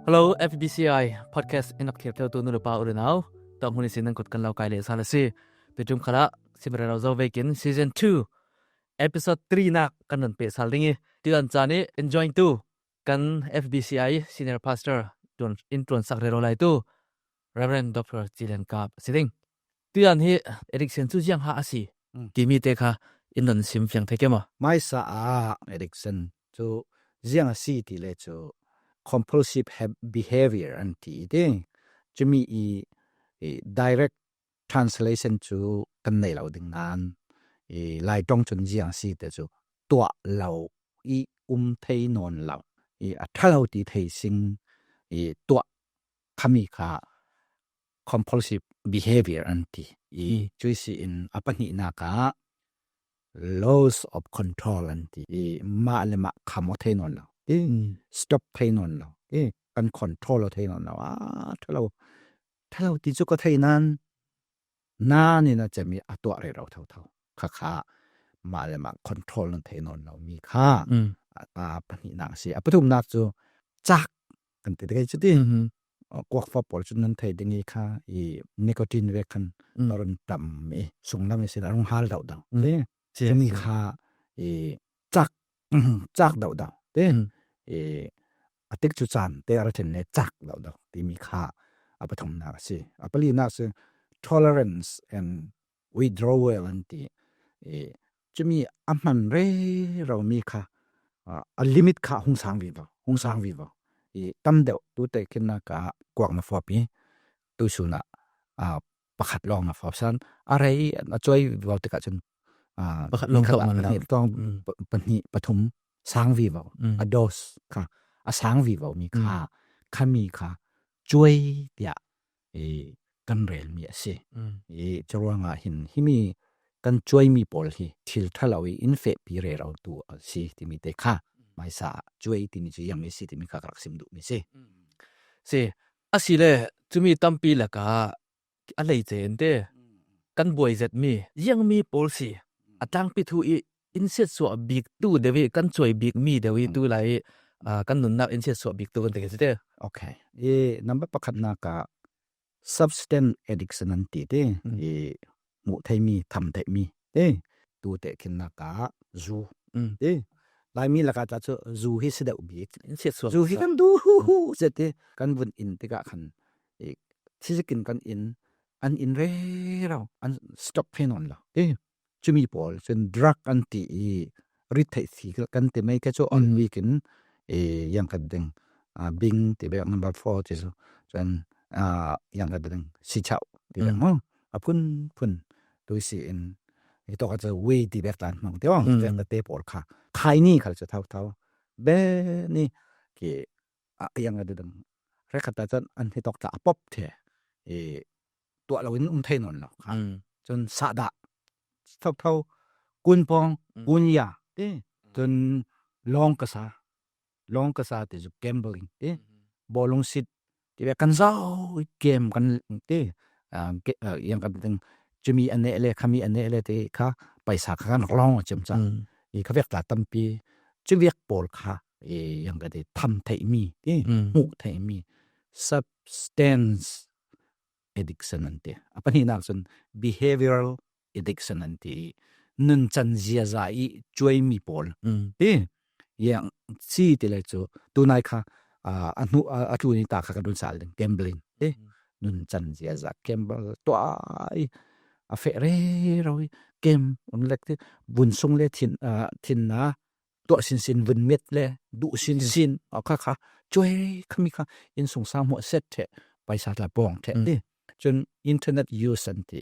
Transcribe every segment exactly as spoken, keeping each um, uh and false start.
Hello, F B C I podcast in a kir tu nu pa u nau. Tawng hun isin nan kut kan lau kai le sa la si. Tuitum khala sim rero zo vekin season two episode three nak kan nan pe sal ding i. Tuitan chani enjoying tu kan F B C I senior pastor tuan in tuan sak rero lai tu Reverend Doctor Chilen Kap si ding. Tuitan hi addiction chu ziang ha a si. Mm. Kimi te kha in nan sim fiang thei kema. Maisa a addiction chu ziang a si ti le chu compulsive behavior an ti ding. Chumi i, i direct translation chu kan nei lo ding nan i lai tong chun ziang si te chu tuah lo i um thei non lo i a tha lo ti thei sing i tuah khami kha compulsive behavior an ti i chui si in a pahni nak a loss of control an ti i ma le ma khamo thei non lo i stop thei non lo i kan control lo thei non lo a tha lo tha lo ti chu ka thei nan nan in a chemi a tuah rero thau thau kha kha ma le ma control nan thei non lo mi kha a pahni nak si a pathum nak chu chak kan ti te chu ti kuak fa pol chu nan thei ding i kha i nicotine ve khan a run tam i sung lam i sin a rung hal dau dau te mi kha i chak chak dau dau te i a tik chu chan te a ra thin le chak dau dau ti mi kha a pathum nak si a pali nak si tolerance and withdrawal an ti i chumi a man rero mi kha a limit kha hung sang vivo hung sang vivo i tam deuh tu te khin nak a kuak na fop i tu su na a pakhat long na fop san a rei a choi vivo te ka chun a pakhat long tong man lo tong pahni pathum sang vivo a dose kha a sang vivo mi kha khami kha choi tia i kan rel mi a si i chawang a hin himi kan choi mi pol hi thil tha lo i in fe pi rero tu a si ti mi te kha maisa choi ti mi chu yang mi si ti mi kha krak sim du mi si si a si le chumi tampi laka a lei che en te kan buai zet mi ziang mi pol si a tang pi thu i in siat suah bik tu deu i kan choi bik mi deu i tu lai i kan nunnak in siat suah bik tu kan te ke si te okay i number pakhat nak a substance addiction an ti te i muh thei mi tham thei mi te tu te khin nak a zu te lai mi laka ta chu zu hi si deuh bik in siat suak zu hi kan du hu hu se te kan vun in te ka khan i thi zikin kan in an in rero an stop thei non lo te chumi pol chun drug an ti i rit thei si kan ti mai ka chu on week in i yang kan ding a bing ti bek number four ti chu chun a yang kan ding si chau ti bek mo a phun phun tu si in i to ka chu wei ti bek tan mong ti ong yang ka te pol kha khai ni khal chu thau thau be ni ki a yang ka ding re khat ta chun an hi tok ta a pop the i tuah lo in um thei non lo kha chun sa da thau thau kun pong kun ya ti chun long ka sa long ka sa ti chu gambling ti bolung sit ti ve kan zau game kan ti yang kan ting chumi ane le khami ane le ti kha paisa kha kan long chim cha i kha vek ta tampi chu vek pol kha i yang ka ti tham thei mi ti mu thei mi substance addiction an ti a pani nak chun behavioral addiction an ti nun chan zia za i chuai mi pol ti yang si ti le chu tunai kha a nu a tu ni ta kha ka dun sal ding gambling ti nun chan zia za gamble tuai a fe re ro i game un lek ti vun sung le thin thin na tuah sinsin vun met le duh sinsin a kha kha chuai khami kha in sung sang mo set the paisa ta pong the ti chun internet use an ti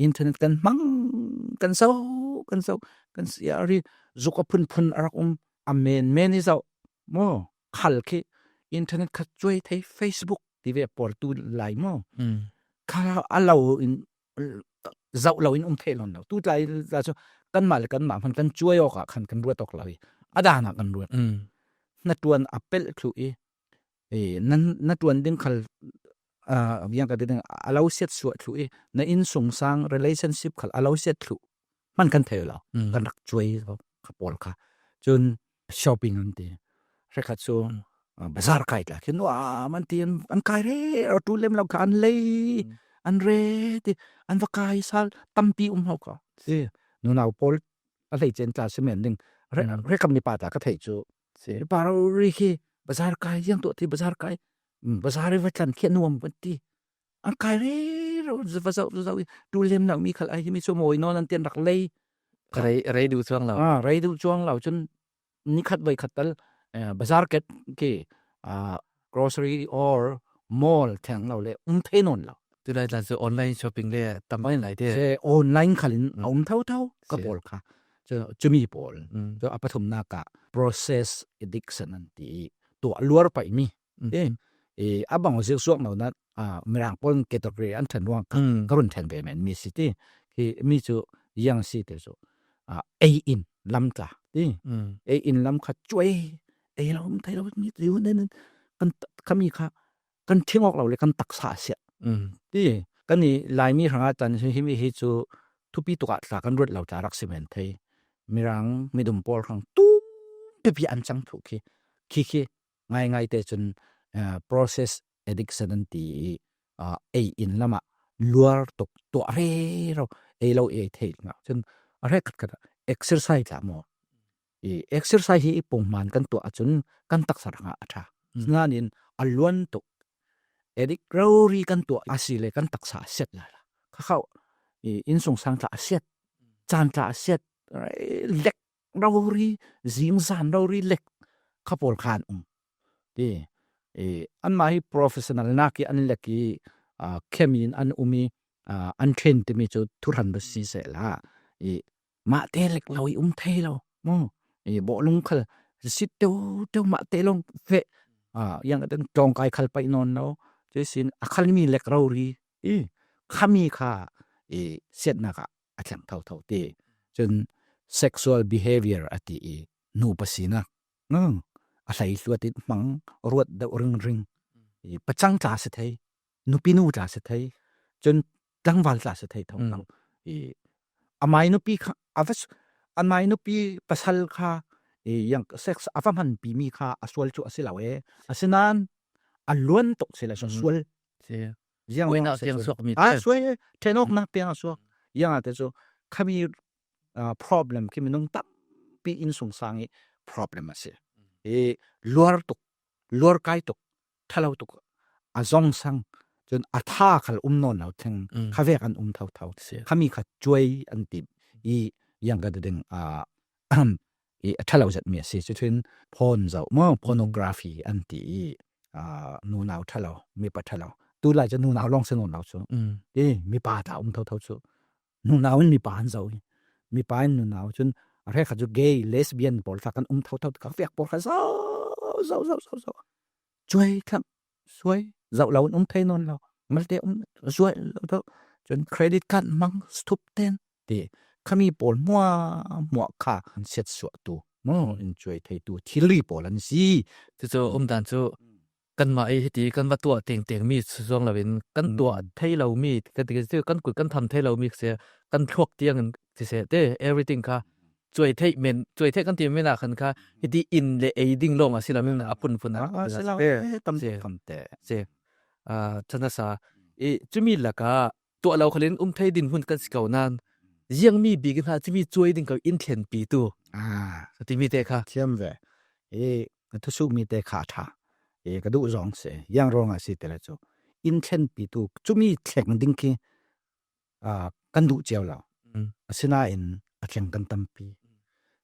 internet kan mang kan sau kan sau kan sia ri zuk a phun phun a rak um a men men i zau mo khal khi internet kha chuai thei Facebook ti ve por tu lai mo kha a lo in zau lo in um thei lon lo tu lai la chu kan ma le kan ma han kan chuai ok a khan kan ruat ok lo i a dan a kan ruat na tuan a pel thlu i nan na tuan ding khal a yang ka ding a lo siat suat thlu i na in sung sang relationship khal a lo siat thlu man kan thei lo kan rak chuai lo kha pol kha chun shopping an ti re kha chu bazar kai tla khi nuam an ti, an kai rero, ṭul lem lo kha an lei, an re ti, an va kai sal tampi um hau kha. Si, nunau pawl a hleice in tla si men ding. Re, re kam ni pa tla ka thei cu. Si, pa rori khi bazar kai ziang tuah ti, bazar kai, bazar i va tlan khi a nuam van ti. An kai rero, va zoh, va zoh i ṭul lem lo mi khal ai, hi mi cu mawi nawn an ti, an rak lei. Rei, rei duh cuang lo. Ah, rei duh cuang lo cun ni khat voi khat tal, bazar ket khi, grocery or mall theng lo le um thei nawn lo. Tulai tla cu online shopping le tam online te. Se online khal in a um thotho ka pawl kha. Cu, cumi pawl. Cu a pathumnak ah process addiction an ti i tuah luar paih mi. Eh, a bang zirsuak no na, Mirang pawl in category an ṭhen ruang kha ka run ṭhen ve men mi si ti. Khi mi cu ziang si ti cu, ei in lam tla ti. Ei in lam kha cuai, ei lo um thei lo mi ti hun nen kan khami kha kan thing awk lo le kan taksa a siat. Ti, kan i Laimi hrangah tan hi mi hi cu thupi tuk ah tla kan ruat lo tla rak si men thei. Mirang midum pawl hrang tum pipi an cang thu khi, khi khi ngaingai te cun process addiction an ti i, ei in lam ah luar tuk tuah rero, ei lo i ei thei ngah. Cun a hre khat khat ah exercise tla maw. I exercise hi i pung hmaan kan tuah ahcun kan taksa hrangah a ṭha. Sinain a luan tuk, addict rori kan tuah a si le kan taksa a siat lala. Kha khauh, i innsungsang tla a siat, caan tla a siat, lek rori, zingzan rori lek kha pawl kha an um. Ti, anmah hi professional nak i an lek i, khemi in an um i, an ṭhen timi cu thuhran va si sehla, i mahte lek lo i um thei lo. Maw, i bawlung khal sit teu teu mahte lawng feh, yang a ten tlawngkai khal paih nawn lo. Cuisin a khalmi lek rori i khami kha i siatnak ah a thleng thotho ti. Cun sexual behavior a ti i nupa sinak, a hlei hluat in hmang ruat deuh ringring. I pacang tla si thei, nupi nu tla si thei, cun tlangval tla si thei thotho. I amai nupi kha a va, amai nupi pasal kha i yang sex a va hmanpi mi kha a sual cu a si lo e. Asinain a luan tuk si le sual. Ziang suak mi a suai, ṭhenawknak tiang a suak. Yang a te cu khami problem khi minung tampi innsungsang i problem a si. I luar tuk, luar kai tuk, ṭhalo tuk a zong sang, cun a tha khal um nawn lo thing kha vek an um thotho. Khami kha cuai an ti i yang ka ding, i a ṭhalo zet mi a si. Cutin phone zoh maw, pornography an ti i, nunau ṭhalo, mipa ṭhalo. Tulai cu nunau lawng si nawn lo cu. I mipa ta um thotho cu. Nunau in mipa an zoh i, mipa in nunau cun a hre kha cu gay, lesbian pawl kha kan um thotho, ka vek pawl kha zoh, zoh, zoh, zoh, zoh. Cuai thlang, suai, zoh lo in um thei nawn lo. Malte um zuai lo. Cun credit card mang, thup ten ti. Khami pawl hmuahhmuah kha an siatsuahtu, maw, in cuai theitu thilri pawl an si. Cucu umdan cu kanmah i hiti kan va tuah tengteng mi si zuang lo in kan tuah thei lo mi, kan ti, kan kut kan tham thei lo mi si, kan thluak tiang in ti seh te, everything kha cuai theih men, cuai theih kan ti men ah khan kha hiti in le ei ding lawng a si lo, men a phunphun a si lo. Tam te. Chan a sa i cumi lakah tuah lo khalin um thei dinhmun kan si ko nain, ziangmi bik in hna cumi cuai ding ko in thlenpi tu. Ah, ka timi te kha thiam ve. I ka thusuk mi te kha a ṭha. I ka duh zong si. Yang ruangah si te le cu in thlenpi tu, cumi thleng ding khi, ah, kan duh cio lo. Asinain a thleng kan tampi.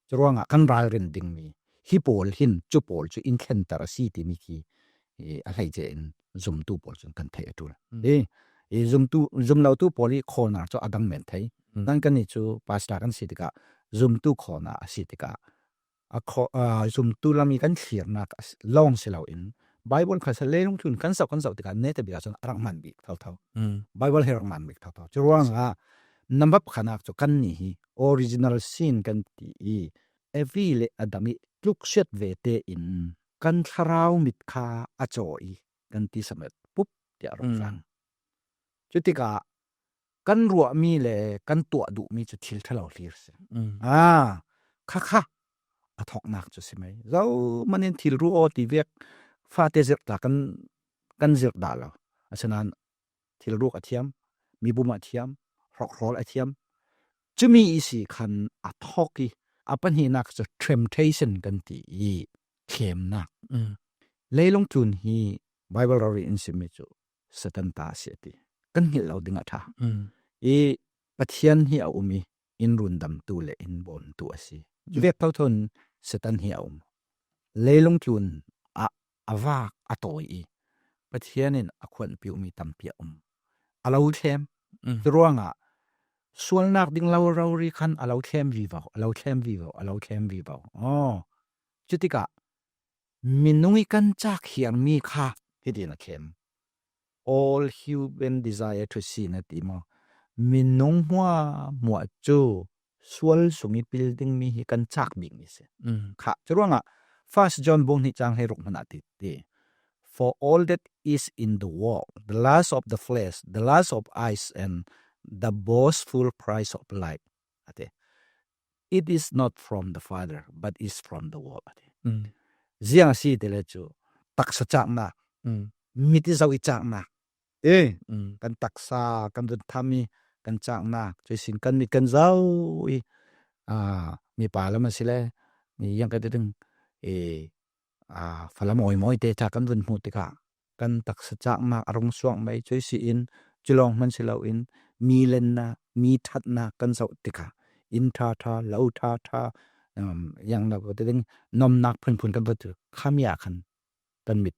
Curuangah kan ralrin dingmi hi pawl hin cu pawl cu in thlenter a si timi khi, i, a hleice in zumtu pawl cun kan theih a ṭul. I, i zumtu, zumlotu pawl i khawlnak cu a dang men thei. Nan kannih cu pastor kan si tikah, zumtu khawlnak a si tikah, a khaw-, a, zumtu lam i kan thlirnak a si, lawng si loin, Bible kha sa leilung tlun kan zoh, kan zoh tikah neta bik ah cun a rak hman bik thotho. Bible hi a rak hman bik thotho. Curuangah na map khanak cu kannih hi original sin kan ti i, Evi le Adam i tluksiat ve tein kan thlarau mit kha a caw i kan ti samet pup tiah a rung tlang. Cutikah kan ruahmi le kan tuah duhmi cu thil ṭhalo hlir si. Ah, kha kha a thawknak cu si mai. Zohman in thil ruah aw ti vek, fate zirh ta kan, kan zirh dah lo. Asinain thilruk a thiam, mibum a thiam, hrokhrawl a thiam. Cumi i si khan a thawk i, a pahnihnak cu temptation kan ti i, thlemnak. Mm. Leilung tlun hi Bible rori in simi cu Satan ta a si a ti. Kan hngilh lo ding a ṭha. Mm. I Pathian hi a um i, in rundamtu le in bawmtu a si. Mm. Vek thotho in Satan hi a um. Leilung tlun ah a vak a tawi i, Pathian in a khuanpiumi tampi a um. A lo thlem. Mm. Curuangah sualnak ding lo rori khan a lo thlem vivo, a lo thlem vivo, a lo thlem vivo. Aw. Cutikah minung i kan cak hiarmi kha hitin a thlem. All human desire to sin a ti maw? Minung hmuahhmuah cu sual sung i pil dingmi hi kan cak bikmi si. Mm. Kha, curuangah First John bung hnih cang hleiruk hmanh ah ti, ti. For all that is in the world, the lust of the flesh, the lust of eyes, and the boastful pride of life. A ti. It is not from the Father, but is from the world. A ti. Mm. Ziang a si ti le cu, taksa caknak, mm, miti zo i caknak, eh, mm, kan taksa, kan vun tham i kan caknak, cuihsin kan mit kan zo i, aa, mipa lam a si le, mi yang ka ti ding, eh, aa, fala mawimawi te ṭha kan vun hmuh tikah, kan taksa caknak a rung suak mei, cuihsin, culawng hman si loin, mi lennak, mi ṭhatnak kan zoh tikah, inn ṭha ṭha, lo ṭha ṭha, um, yang lo ka ti ding, nomnak phunphun kan vun ti, khami ah khan kan mit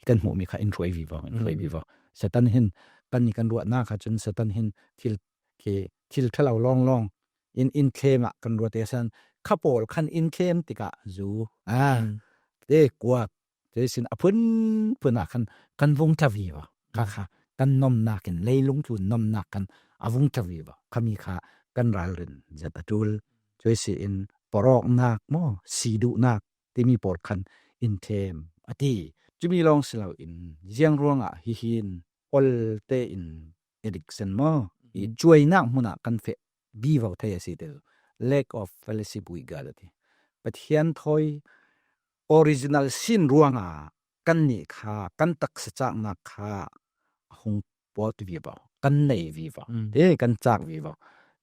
kan hmuhmi kha in hruai vivo, in hruai, mm, vivo. Satan hin kan i kan ruahnak kha cun Satan hin thil, khi, thil ṭha lo lawnglawng in, in thlem ah kan ruat i san kha pawl khan in thlem tikah zu, ah, mm, te kuak, cuihsin a phunphun ah khan kan vung ṭha vivo. Kha, mm, kha kan nomnak in leilung tlun nomnak khan a vung ṭha vivo. Khami kha kan ralrin zat a ṭul. Cuihsin pawrawknak maw, si duhnak timi pawl khan in thlem a ti. Cumi lawng si loin, ziang ruangah hihi in ol tein addiction maw, i, mm, cuainak hmun ah kan feh vivo thei a si ti. Lack of fellowship with God a ti. Pathian thawi original sin ruangah kannih kha, kan taksa caknak kha a hung pawt vivo, kan nei vivo, mm, te kan cak vivo.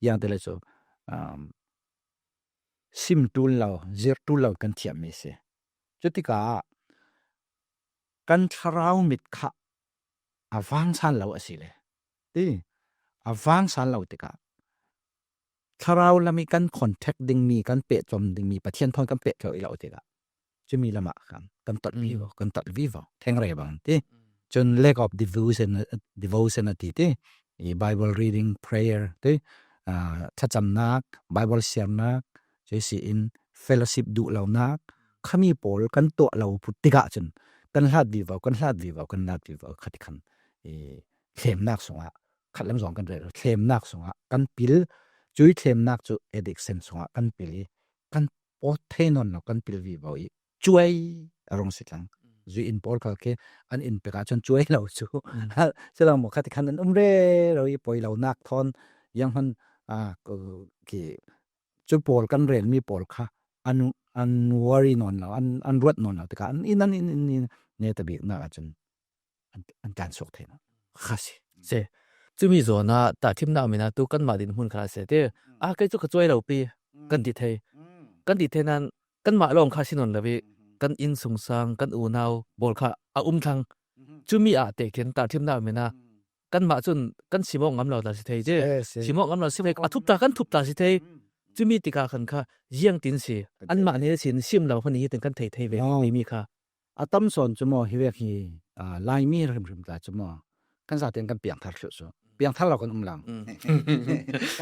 Yang te le cu, um, sim ṭul lo, zirh ṭul lo kan thiammi si. Cutikah kan thlarau mit kha a vangsan lo a si le. Ti, a vangsan lo tikah thlarau lam i kan contact dingmi, kan pehcom dingmi, Pathian thawn kan pehtlawh i lo tikah cumi lamah khan kan tolh, mm, vivo, kan tolh vivo, thengrei bang ti. Mm. Cun lack of devotion, devotion a ti ti. I Bible reading, prayer ti, ah, thlacamnak, Bible siarnak, cuihsin fellowship duh lonak, khami pawl kan tuah lo put tikah cun kan hlat vivo, kan hlat vivo, kan hlat vivo kha ti khan, i, thlemnak sungah, khat lam zong kan rel, thlemnak sungah kan pil, cui thlemnak cu addiction sungah kan pil i, kan pawt thei nawn lo kan pil vivo i, cuai a rung si thlang. Zui in pawl khal khi an in pek ah cun cuai lo cu. Mm. Hal, si lo maw, kha ti khan an um rero i, poi lonak thawn, yang hman, ah, ko, khi, cu pawl kan relmi pawl kha an, an worry nawn lo, an, an ruat nawn lo tikah an in, an in, in, in, neta biknak ah cun an, an tlansuak thei lo kha si. Si. Cumi zawn ah tahṭhimnak min ah tu kanmah dinhmun kha a si ti. Mm. A, kei cu ka cuai lo pi, mm, kan ti thei. Mm. Kan ti thei nain kanmah lawng kha si nawn lo i, mm-hmm, kan innsungsang, kan unau pawl kha a um thlang. Mm-hmm. Cumi ah tekhin tahṭhimnak min ah, mm, kanmah cun kan sim awk ngam lo ta si thei ti. Si, si. Sim awk ngam lo si thei, a thup ta kan thup ta si thei. Mm. Cumi tikah khan kha ziangtin si, kan thei, anmah nih sin sim lo hmanh hi tin kan thei thei ve, oh, timi kha. A tam sawn cu maw, hi vek hi, aa, Laimi hrimhrim tla cu maw, kan zaten kan piangthar thluh cu. Piangthar lo kan um lo. Mm.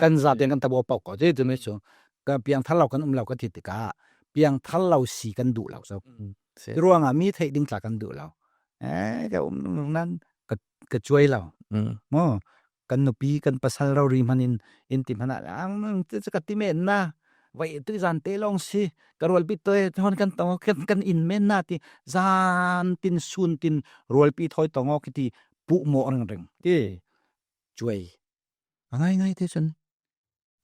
Kan zaten kan tabaw pauh ko, ti timi cu. Kan piangthar lo kan um lo ka ti tikah, piangthar lo si kan duh lo cu. Mm, si. Curuangah mi theih ding tla kan duh lo. Eh, ka um nan ka, ka cuai lo. Mm. Maw, kan nupi, kan pasal rori hmanh in, in ti hmanh ah, ang, ang, ti cu ka ti men na. Vai tu zan te lawng si, ka rualpi te hon kan tong, kan, kan in men na ti, zan tin, sun tin, rualpi thawi tong awk ti, puh mawh ringring ti, cuai. A ngaingai te cun,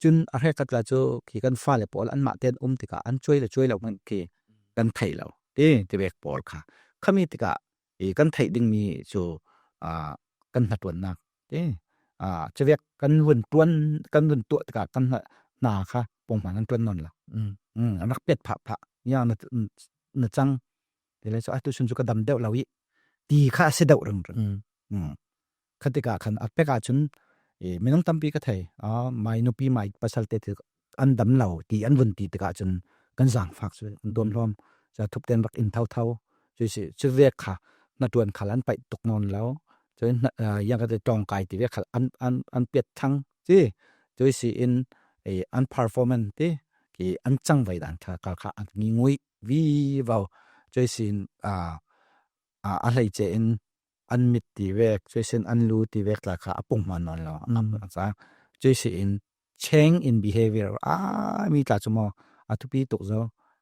cun a hrekkhat la cu khi kan fale pawl anmah te an um tikah an cuai le cuai lo hmanh khi kan thei lo ti, ti vek pawl kha. Khami tikah i kan theih dingmi cu, aa, kan hnaṭuannak te, aa, cuvek kan vun ṭuan, kan vun tuah tikah kan hna, hna kha pongman an ṭuan nawn lo. Mm. Mm, an rak piat phah phah. Yang na, na cang. Ti le cu, "Atu cun cu ka dam deuh lo i," ti kha a si deuh ringring. Mm. Mm. Khatikah khan a pek ahcun, i, minung tampi ka thei. Aa, mai nupi, mai pasal te ti an dam lo ti an vun ti tikah cun kan zaangfak cu an tuam hlawm. Cu thup ten rak in thotho. Cu si, cu vek kha hnaṭuan khal an paih tuk nawn lo. Cu hna, aa, yang ka ti ṭawngkai ti vek khal an, an, an piat thang. Ci, cu si in, i, an performance ti, ki an cangvai dan kha, kha, kha an ngingui vivo. Cu si in, aa, aa, a hleice in an mit ti vek, cuisin an lu ti vek tla kha a pung hman nawn lo. Mm. A cang. Cuisin change in behavior, aa, mi tla cu maw, a thupi tuk zo.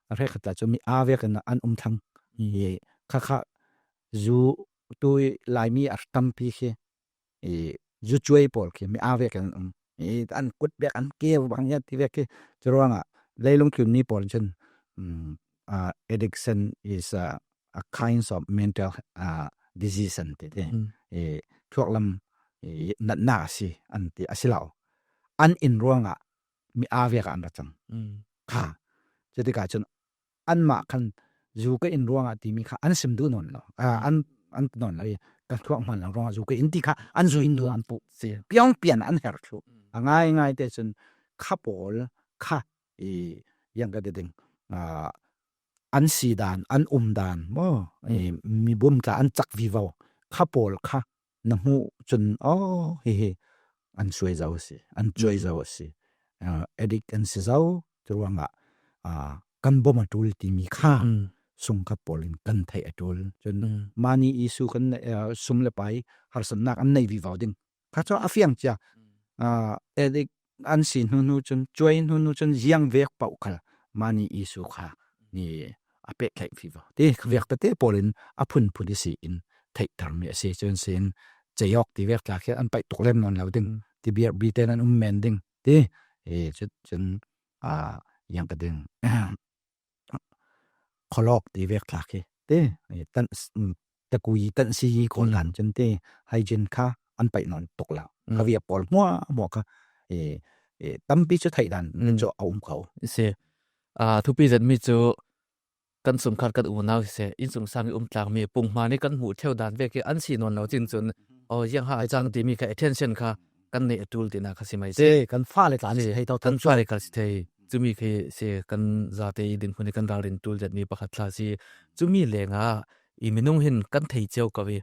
A hrekkhat tla cu mi aa vekin an um thlang. Mm. I kha kha zu tu i Laimi a tampi khi, i zu cuai pawl khi mi aa vekin an um. I an kut vek, an keu bang ya ti vek khi. Curuangah leilung tlun mi pawl cun, mm, ah, addiction is a, a kinds of mental, ah, disease an ti te. Mm. I thluak lam, i natnak a si, an ti a si lo. An in ruangah mi aa vek ah an ra cang. Mm. Kha. Cutikah cun anmah khan zu ka in ruangah timi kha an sim duh nawn lo. Ah, an, an ti nawn lo i, "Ka thluak hman lo ruangah zu ka in," ti kha an zu in duh an puh. Si. Piang pian an her thluh. Mm. A ngaingai te cun kha pawl kha i yang ka ti ding. Ah, an si dan, an um dan maw? Mm. I, mi bum tla an cak vivo. Kha pawl kha na hmuh cun, aw, hihi an cuai zo a si, an cuai zo a si. Ah, addict an si zo, curuangah, ah, kan bawm a ṭul timi kha, mm, sungkhat pawl in kan theih a ṭul. Cun, mm, mani issue kan nei, ah, sum le pai harsatnak an nei vivo ding. Kha cu a fiang cia. Mm. Ah, addict an si hnu hnu cun, cuai hnu hnu cun, ziang vek paoh khal mani issue kha ni a peh tlaih vivo. Ti, mm, vek tete pawl in a phunphun i si in theihtermi a si. Cun sin ceiawk ti vek tla khi an paih tuk lem nawn lo ding. Mm. Ti biar biten an um men ding. Ti, e, cun, cun, ah, yang ka ding. Kholawk ti vek tla khi. Ti, e, tan, mm, takui tan si ko lan cun ti, hygiene kha an paih nawn tuk lo. Mm. Kha via pawl hmuahhmuah kha, e, e, tampi cu theih dan, mm, cu a um kho. Si. Ah, thupi zetmi cu kan sungkhat kan unau hi seh, innsungsang i um tlangmi, pung hmanh i kan hmuh ṭheu dan vek hi an si nawn lo cin cun, aw, ziang ha ai cang timi kha attention kha kan neih a ṭul tinak kha si mai si. Si, kan fale tla si thei tho, kan fale tla si thei. Cumi khi si kan zate i dinhmun i kan ralrin ṭul zetmi pakhat tla si. Cumi lengah i minung hin kan thei cio ko i,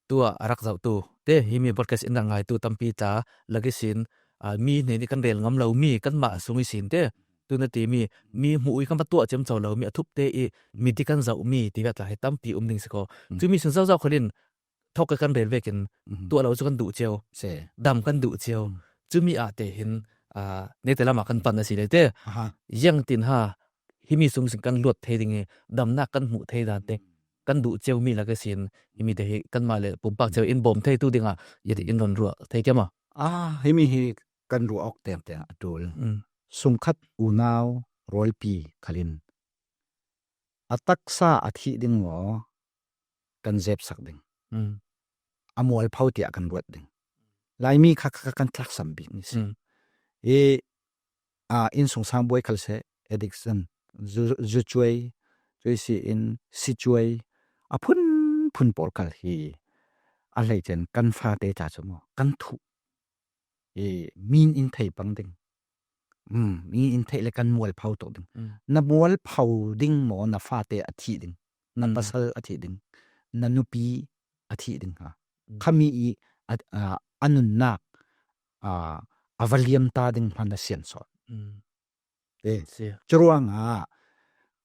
tuah a rak zohtu te, himi broadcast in rak ngaitu tampi tla lak ihsin, aa, mi hnen i kan rel ngam lomi kanmah sung ihsin te, tu na timi, mi hmuh i kan va tuah ciamco lomi a thup te i mit i kan zohmi ti vek tla hi tampi um ding si ko. Mm. Cumi sin zozo kholin thawk i kan rel vekin, mhm, tuah lo cu kan duh cio. Si. Dam kan duh cio. Mm. Cumi ah te hin, aa, nete lamah kan pan a si le te. Aha. Ziang tin ha, himi sung sin kan luat thei ding i, damnak kan hmuh thei dan te. Kan duh cio mi lak ihsin, himi te hi kanmah le pumpak cio in bawm thei tu dingah, ya ti in run ruah thei tiam a? Ah, himi hi kan ruah awk tengteng a ṭul. Mm. Sungkhat unau rawlpi khalin a taksa a thih ding maw kan zepsak ding. Mm. A mualpho tiah kan ruat ding. Laimi kha, kha kan tlaksam bik ni si. Mm. I, a, innsungsang buai khal seh, addiction, zu, zu cuai, cuai si in, si cuai, a phunphun pawl khal hi. A hleice in kan fate tla cu maw, kan thuh. I, min in thei pang ding. Mm, min in theih le kan mualpho tuk ding. Mm. Na mualpho ding maw, na fate a thih ding. Na, mm, pasal a thih ding. Na nupi a thih ding ha. Mm. Khami i a, a, a nunnak, a, a va liam ta ding hman a sian sawt. Mm. Eh, si. Curuangah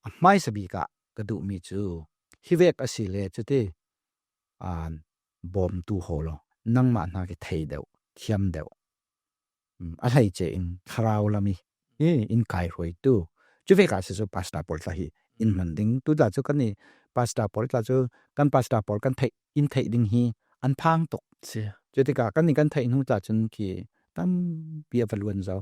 a hmaisa bik ah ka duhmi cu hi vek a si le cuti, aa, bawmtu haw law, nangmah hna khi thei deuh, thiam deuh. Mm, a hleice in thlarau lam i, i, in kaihruaitu. Cu vek ah si cu pastor pawl tla hi in hman ding. Tu tla cu kan i pastor pawl tla cu kan pastor pawl kan theih, in theih ding hi an phang tuk. Si. Cutikah kan i kan theih hnu tla cun khi tampi a va luan zo.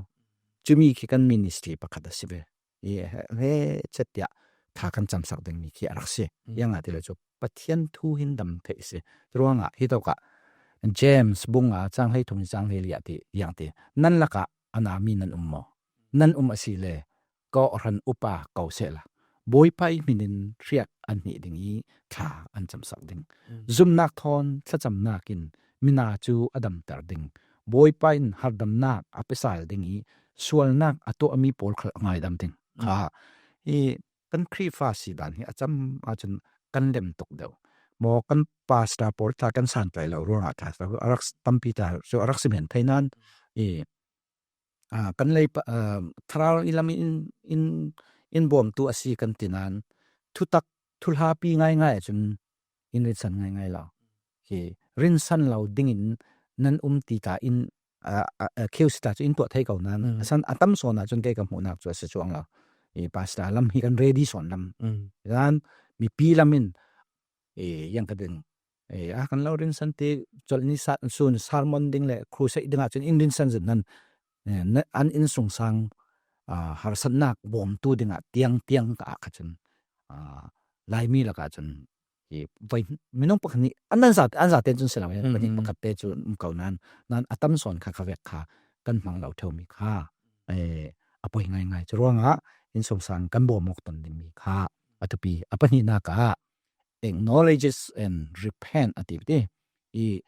Cumi khi kan ministry pakhat a si ve. I he, he cet tiah tha kan camsak dingmi khi a rak si. Mm. Ziangah ti le cu Pathian thu hin dam thei si. Ruangah hitokah James bung nga chang hleithum chang hleili ah ti, yang ti. Nan lakah a na mi nan um maw? Nan um a si le, kawhhran upa ko sehla, Bawipa ih hminin hriak an hnih ding ih thla an camsak ding. Zumnak thawn thlacamnak in mina cu a damter ding. Bawipa in hardamnak a pe sal ding ih sualnak a tuahmi pawl khal a ngaidam ding. Kha hi kan Khrihfa si dan hi a cam ahcun kan lem tuk deuh. Maw kan pastor pawl tla kan santlai lo ruangah tla a rak tampi tla cu a rak si men thei nain i aa, kan lei pa, aa, thlarau i lam in, in, in bawmtu a si kan ti nain thutak, thuhlapi ngaingai ahcun in rinsan ngaingai lo. Hi rinsan lo dingin nan um ti ta in, aa, aa, aa, kheu si ta cu in tuah thei ko nain a san a tam sawn ahcun kei ka hmuhnak cu a si cuang lo. I pastor lam hi kan ready sawn lam. Nain mipi lam in i yang ka ding. I a kan lo rinsan ti colh ni sa-, sun sermon ding le crusade ding ahcun in rinsan zin nan, eh, na-, an innsungsang, aa, harsatnak bawmtu dingah tiang tiang ka ah kha cun, aa, Laimi lakah cun hi voi minung pakhat nih an, an za, an zate cun si lo, eh, pahnih pakhat te cu um ko nain, nain a tam sawn kha kha vek kha kan hmang lo ṭheumi kha, eh, a poi ngaingai. Cu ruangah innsungsang kan bawm awk ton dingmi kha a thupi. A pahnihnak ah acknowledges and repent a ti ti. I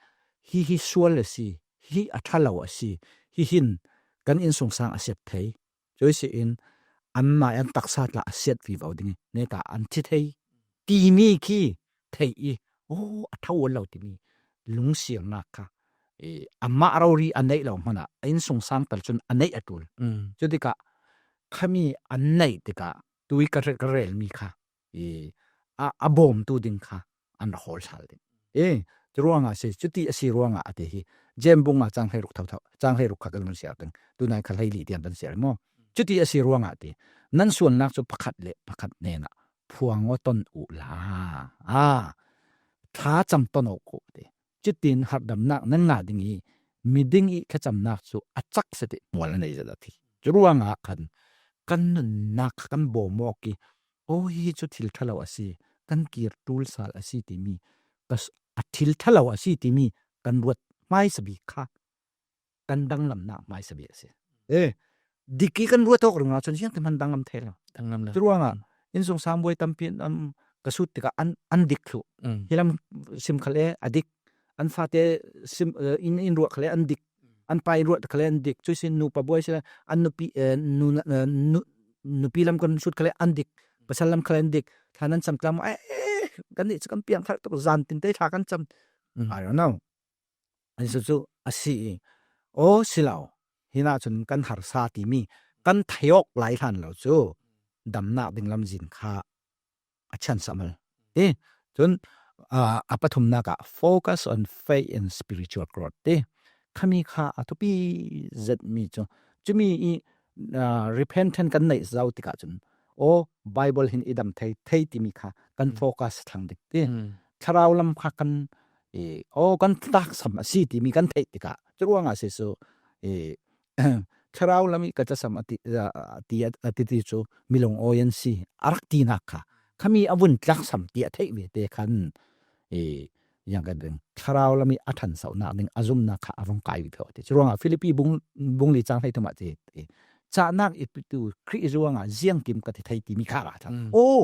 hi hi sual a si, hi a ṭha lo a si, hi hin kan innsungsang a siat thei. Cuih si in anmah an taksa tla a siat vivo ding i neta an thi thei timi khi thei i, oh, a ṭha ual lo timi lungsiarnak kha i amah rori a neih lo hmanah a innsungsang tal cun a neih a ṭul. Cutikah khami an neih tikah tui ka re-, ka relmi kha i, a, a bawmtu ding kha an rak hawl sal ding. E, cu ruangah a si, cuti a si ruangah a ti hi. James bung nga cang hleiruk thotho, cang hleiruk kha kan run siar ding. Tunai kha hleili tiang kan siar maw? Cuti a si ruangah a ti. Nan sualnak cu pakhat le pakhat hnenah phuang aw ton uhla. A, thlacam ton awk uh a ti. Cutin harhdamnak nan ngah ding i, miding i thlacamnak cu a cak seh ti hmual a nei zet a ti. Cu ruangah khan kan nunnak kha kan bawm awk i, aw, hi cu thil ṭha lo a si, kan kir ṭul sal a si timi, ka s-, a thil ṭha lo a si timi kan ruat hmaisa bik kha kan danglamnak hmaisa bik a si. Eh, dik i kan ruat awk ringah cun ziangtin hman danglam thei lo. Danglam lo. Cu ruangah innsungsang buai tampi an, ka sut tikah an, an dik thluh. Hi lam sim khal e a dik, an fate sim, eh, in, in ruah khal e an dik, an pa in ruah khal e an dik. Cuih sin nupa buai si an nupi, eh, nu, eh, nu, nupi lam kan sut khal e an dik, pasal lam khal e an dik. Thla nan cam tlam, eh, eh, kan nih cu kan piang thar tuk, zan tin te thla kan cam. I don't know. An cu cu a si i, aw, si lo. Hinah cun kan harsa timi kan thei awk lai hlan lo cu damnak ding lamzin kha a chian samal. Ti. Cun, aa, a pathumnak ah focus on faith and spiritual growth. Ti. Khami kha a thupi zetmi cu. Cumi i, aa, repentance kan neih zo tikah cun, aw, Bible hin i dam thei, thei timi kha kan focus thlang dik. Ti. Thlarau lam kha kan, i, aw, kan tlaksam a si timi kan theih tikah. Cu ruangah a si cu, i, thlarau lam i ka tlasam a ti, a, a ti, a ti, ti cu milung awi an si, a rak tinak kha. Khami a vun tlaksam ti a theih ve te khan, i, yang kan ding. Thlarau lam i a ṭhansohnak ding, a zumnak kha a rung kai ve te. Cu ruangah Filipi bung, bung li cang hleithum ah ti, ti. Cahnak i pitu Khrih ruangah ziangkim ka ti thei timi kha ka thang. Aw,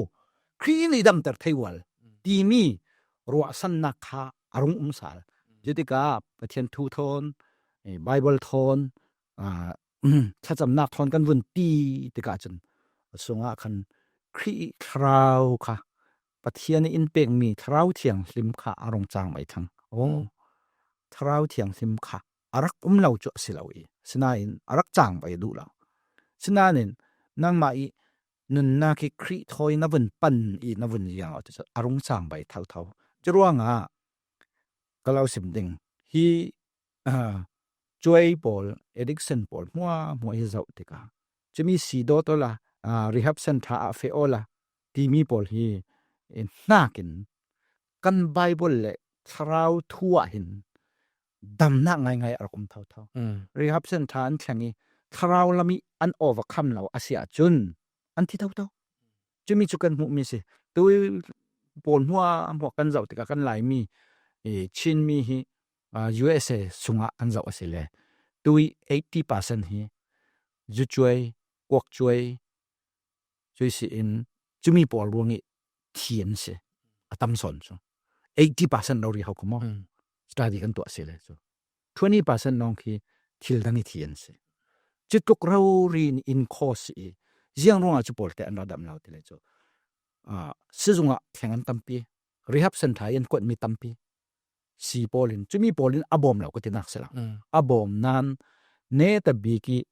Khrih in i damter thei ual timi ruahsannak kha a rung um sal. Cutikah Pathian thu thawn, i, Bible thawn, aa, thlacamnak thawn kan vun ti tikah cun a sungah khan Khrih thlarau kha, Pathian in pekmi thlarau thianghlim kha a rung cang mai thlang. Aw, thlarau thianghlim kha a rak um lo cu a si lo i, sinain a rak cang mai duh lo. Sinain nangmah i nunnak i Khrih thawi na vun pan i na vun ziang lo cu a rung cang mai thotho. Cu ruangah ka lo sim ding. Hi, aa, cuai pawl, addiction pawl hmuahhmuah hi zoh tikah cumi si dawt awla, aa, rehab centre ah feh awla timi pawl hi, eh, hnakin kan Bible le thlarau thu ah hin damnak ngaingai a rak um thotho. Rehab centre an thleng i thlarau lam i an overcome lo a si ahcun an thi thotho. Cumi cu kan hmuhmi si. Tu Pawl hmuahhmuah kan zoh tikah kan Laimi, eh, Chinmi hi, ah, U S A sungah kan zoh a si le, tui eighty percent hi zucuai, kuakcuai, cuih si in, cumi pawl ruangih thi an si. A tam sawn cu eighty percent rori hau kha maw? Study kan tuah si le cu twenty percent lawng khi thil dang ih thi an si. Cutluk rori in in cause i, ziang ruangah cu pawl te an ra dam lo ti le cu, ah, sizungah thleng an tampi, rehab centre i an kuatmi tampi si pawl in, cumi pawl in a bawm lo ka tinak si lo. A bawm nain netabik ih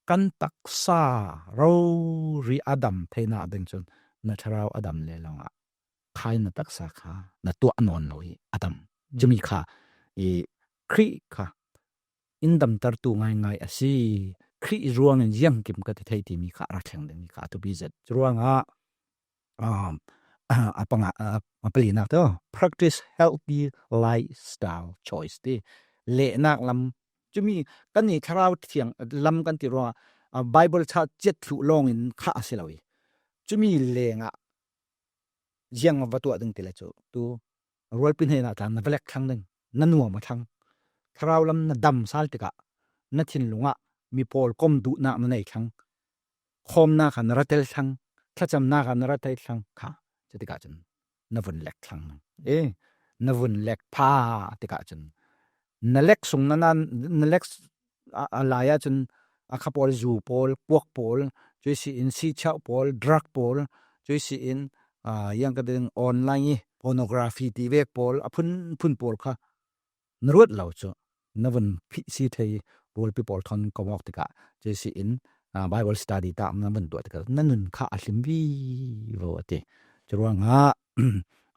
kan taksa rori a dam theinak ding cun na thlarau a dam le lawngah kha in na taksa kha na tuah nawn lo ih a dam. Cumi kha i Khrih kha in damtertu ngaingai a si. Khrih ruangin ziangkim ka ti thei timi kha a ra thleng dingmi kha a thupi zet. Curuangah, um, a panga, a, a palinak tu, practice healthy lifestyle choice ti. Lehnak lam, cumi kan i thlarau thiang lam kan ti ruangah, a, Bible chah ciat thluh lawngin kha a si lo ih, cumi lengah ziang va tuah ding ti le cu, tu rualpi hnenah tla na va lek thlang ding, na nuam a thlang. Thlarau lam na dam sal tikah na thinlung ah mi pawl kom duhnak na nei thlang. Khawmnak kha na ra tel thlang, thlacamnak kha na ra tel thlang kha. Cutikah cun na vun lek thlang. Eh, na vun lek pha tikah cun na lek sung na, na, na lek s-, a, a lai ahcun a kha pawl, zu pawl, kuak pawl, cuih si in sichauh pawl, drug pawl, cuih si in, a, yang ka ding online i pornography ti vek pawl, a phunphun pawl kha na ruat lo cu na vun phih si thei rualpi pawl thawn kom awk tikah, cuih si in, a, Bible study tak na vun tuah tikah na nun kha a hlim vivo a ti. Curuangah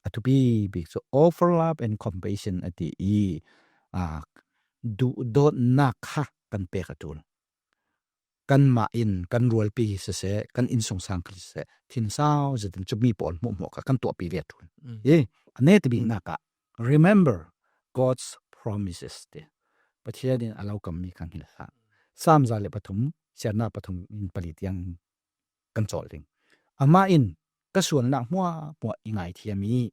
a thupi bik cu offer love and compassion a ti i, a, duhdawtnak kha kan pek a ṭul. Kanmah in kan rualpi siseh, kan innsungsang kha siseh, thinsau zetin cumi pawl hmuahhmuah kha kan tuahpi ve a ṭul. I a netabiknak ah, remember God's promises ti Pathian in a lo kammi kha hngilh hlah. Salm za le pathum, siarnak pathum in pali tiang kan cawl ding. Amah in ka sualnak hmuahhmuah i ngaithiam i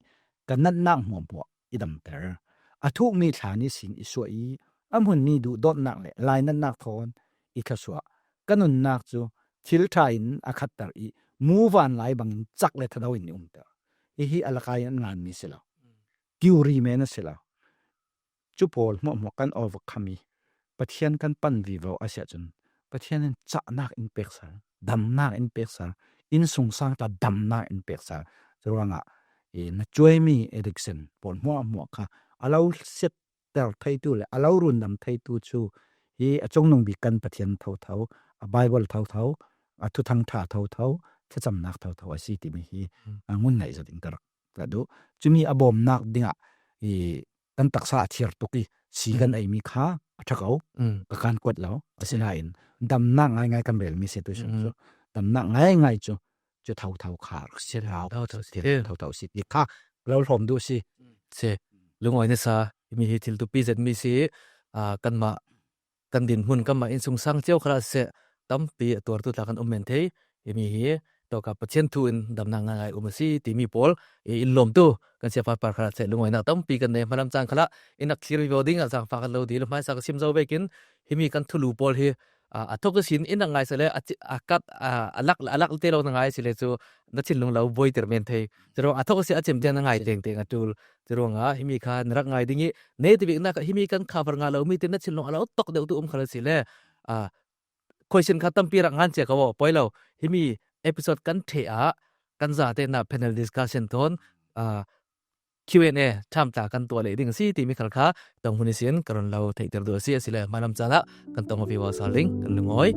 ka natnak hmuahhmuah i damter. A thukmi thla ni sin i suah i a hmunmi duhdawtnak le lainatnak thawn i thlasuah. Ka nunnak cu thil ṭha in a khatter i muvanlai bangin cak le thado in i umter. Hihi a lakai in an nganmi si lo. Theory men a si lo. Cu pawl hmuahhmuah kan overcome i Pathian kan pan vivo a si ahcun Pathian in cahnak in pek sal, damnak in pek sal, innsungsang tla damnak in pek sal. Curuangah i na cuaimi addiction pawl hmuahhmuah kha a lo siatter theitu le a lo rundam theitu cu hi a cungnung bik kan Pathian thotho, a Bible thotho, a Thuthang ṭha thotho, thlacamnak thotho a si timi hi a ngun ngaih zat in ka rak ka duh. Cumi a bawmnak dingah i kan taksa a thiar tuk i si kan eimi kha a ṭha ko, ka kan kuat lo. Asinain damnak ngaingai kan relmi si tu si cu damnak ngaingai cu, cu thotho kha si lo. Thotho si ti. Thotho si ti kha lo hlawm duh si. Si. Lungawi nasa, himi hi thil tupi zetmi si, a, kanmah kan dinhmun kanmah innsungsang cio khalah siseh, tampi a tuartu tla kan um men thei. Himi hi tawka Pathian thu in damnak ngaingai um a si timi pawl i in lawmtu kan siapa par khalah siseh, lungawinak tampi kan nei. Hmalam caan khalah in rak thlir vivo ding ah zaangfah kan lo dil. Hmaisa ka sim zo vekin himi kan thulu pawl hi, a, a thawk ihsin in rak ngai sile a, a kat, a, a lak, a lak te lo na ngai sile cu na thinlung lo buaiter men thei. Curuang a thawk ihsin a cem tiang na ngai tengteng a ṭul. Curuangah himi kha na rak ngai ding i, netabiknak ah himi kan cover ngah lomi tin na thinlung a lo tok deuhtu um khal a si le, a, question kha tampi rak ngan cia ka aw, poi lo. Himi episode kan ṭheh ah kan zate na panel discussion thawn, a, Q and A ṭham tla kan tuah leh ding a si timi khal kha tong hmun ihsin ka run lo theihter duh a si, asile hmalam caan ah kan tong aw vivo sal ding kan lungawi.